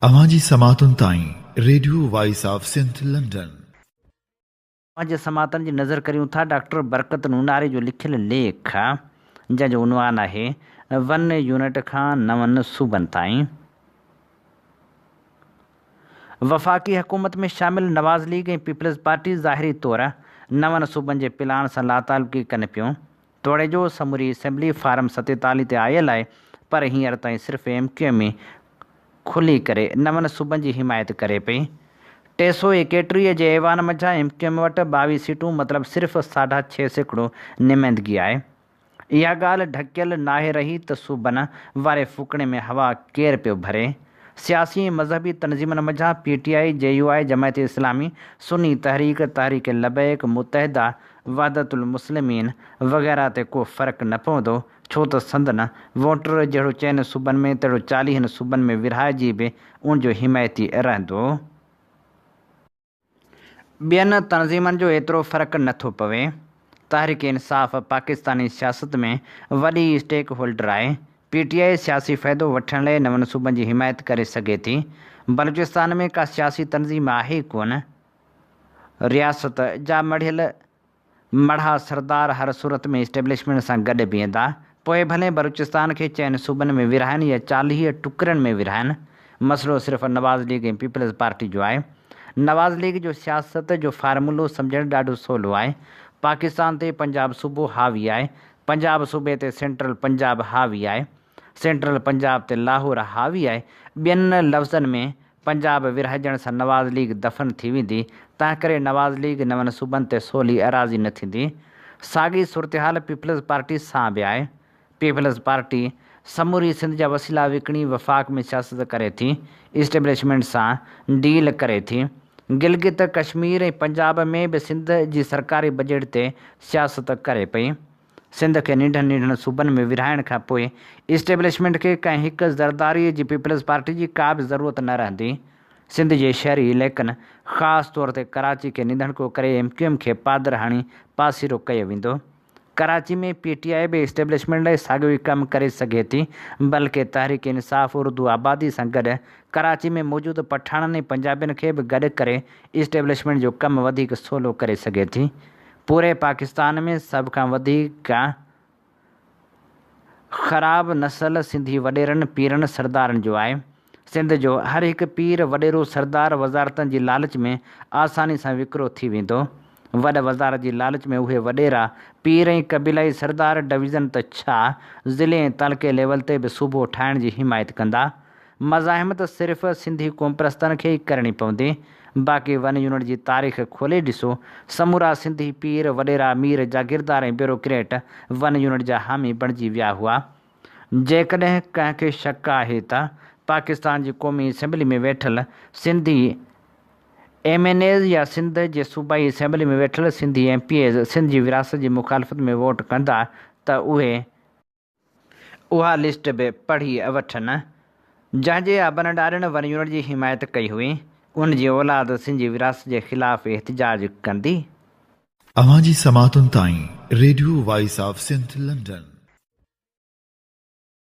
اوهان جي سماعتن تائين radio voice of Sindh London. اوهان جي سماعتن جي نظر ڪريون ٿا ڊاڪٽر برڪت نوناري جو لکيل ليک جنهن جو عنوان آهي ون يونٽ کان نون صوبن تائين. وفاقي حڪومت ۾ شامل نواز ليگ ۽ پيپلز پارٽي ظاهري طور نون صوبن جي پلان سان لاتعلقي ڪن پيون. توڙي جو سموري اسيمبلي فارم 47 تي آيل آهي پر هينئر تائين صرف ايم ڪيو ايم ئي کلي ڪري نون صوبن جي حمايت ڪري پئي. 331 جي ايوان منجهان ايم ڪيو ايم وٽ 22 سيٽون مطلب صرف ساڍا 6% نمائندگي آهي. اها ڳالهه ڍڪيل ناهي رهي ته صوبن واري ڦوڪڻي ۾ هوا ڪير پيو ڀري. سياسي ۽ مذهبي تنظيمن منجهان P T I, J U I, Jamaat Islami, Sunni Tehreek, Tehreek Labbaik, Muttahida, Wahdat al-Muslimeen وغيره تي ڪو فرق نه پوندو، ڇو ته سندن ووٽر جهڙو چئن صوبن ۾ تهڙو چاليهن صوبن ۾ ورهائجي به ان جو حمايتي رهندو. ٻين تنظيمن جو ايترو فرق نه ٿو پوي. تحريڪ انصاف پاڪستاني سياست ۾ وڏي اسٽيڪ هولڊر آهي. پي ٽي آء سياسي فائدو وٺڻ لاء نون صوبن جي حمايت ڪري سگهي ٿي. بلوچستان ۾ ڪا سياسي تنظيم آهي ئي ڪونه. رياست جا مڙهيل مڙها سردار هر صورت ۾ اسٽيبلشمينٽ سان گڏ بيهندا، پوء ڀلي بلوچستان کي چئن صوبن ۾ ورهائن يا 40 ٽڪرن ۾ ورهائن. مسئلو صرف نواز ليگ ۽ پيپلز پارٽي جو آهي. نواز ليگ جو سياست جو فارمولو سمجهڻ ڏاڍو سولو آهي. پاڪستان تي پنجاب صوبو حاوي آهي. پنجاب صوبي تي سينٽرل پنجاب حاوي آهي. سينٽرل پنجاب تي لاهور حاوي آهي. ٻين لفظن ۾ پنجاب ورهائجڻ سان نواز ليگ دفن ٿي ويندي، تنهنڪري نواز ليگ نون صوبن تي سولي راضي نه ٿيندي. ساڳي صورتحال پيپلز پارٽي سان به آهي. پيپلز پارٽي سموري سنڌ جا وسيلا وڪڻي وفاق ۾ سياست ڪري ٿي، اسٽيبلشمينٽ سان ڊيل ڪري ٿي. گلگت، ڪشمير ۽ پنجاب ۾ به سنڌ جي سرڪاري بجيٽ تي سياست ڪري پئي. سنڌ کي ننڍن ننڍن صوبن ۾ ورهائڻ کان پوء اسٽيبلشمينٽ کي ڪنهن هڪ زرداري جي پيپلز پارٽي جي ڪا به ضرورت نه رهندي. سنڌ جي شهري علائقن خاص طور تي ڪراچي کي نڌڻڪو ڪري ايم ڪيو ايم کي پادر هڻي پاسيرو ڪيو ويندو. ڪراچي ۾ پي ٽي آء به اسٽيبلشمينٽ لاء ساڳيو ئي ڪم ڪري سگهي ٿي بلڪه تحريڪ انصاف اردو آبادي سان گڏ ڪراچي ۾ موجود پٺاڻن ۽ پنجابين کي به گڏ ڪري اسٽيبلشمينٽ جو ڪم وڌيڪ سولو ڪري سگهي ٿي. پوري پاڪستان ۾ سڀ کان وڌيڪ خراب نسل سنڌي وڏيرن، پيرن، سردارن جو آهي. سنڌ جو هر هڪ پير، وڏيرو، سردار وزارتن جي لالچ ۾ آساني سان وڪرو ٿي ويندو. وڏ وزارت جي لالچ ۾ اهي وڏيرا، پير ۽ قبيلائي سردار ڊويزن ته ڇا ضلعي ۽ تعلقي ليول تي به صوبو ٺاهڻ جي حمايت ڪندا. مزاحمت صرف سنڌي قومپرستن کي ئي ڪرڻي پوندي. باقي ون يونٽ جي تاريخ کولي ڏسو، سمورا سنڌي پير، وڏيرا، مير، جاگيردار ۽ بيوروڪريٽ ون يونٽ جا حامي بڻجي ويا هئا. جيڪڏهن ڪنهن کي شڪ آهي ته پاڪستان جي قومي اسيمبلي ۾ ويٺل سنڌي ايم اين ايز يا سنڌ جي صوبائي اسيمبلي ۾ ويٺل Sindhi M P As Sindh جي ورهاست جي مخالفت ۾ ووٽ ڪندا ته اهي اها لسٽ به پڙهي وٺن. جنهن جي ابن ڏاڏن ون يونٽ جي حمايت ڪئي هئي، ان جي اولاد سنڌ جي ورهاست جي خلاف احتجاج ڪندي. اوهان جي سماعتن تائين radio voice of Sindh London.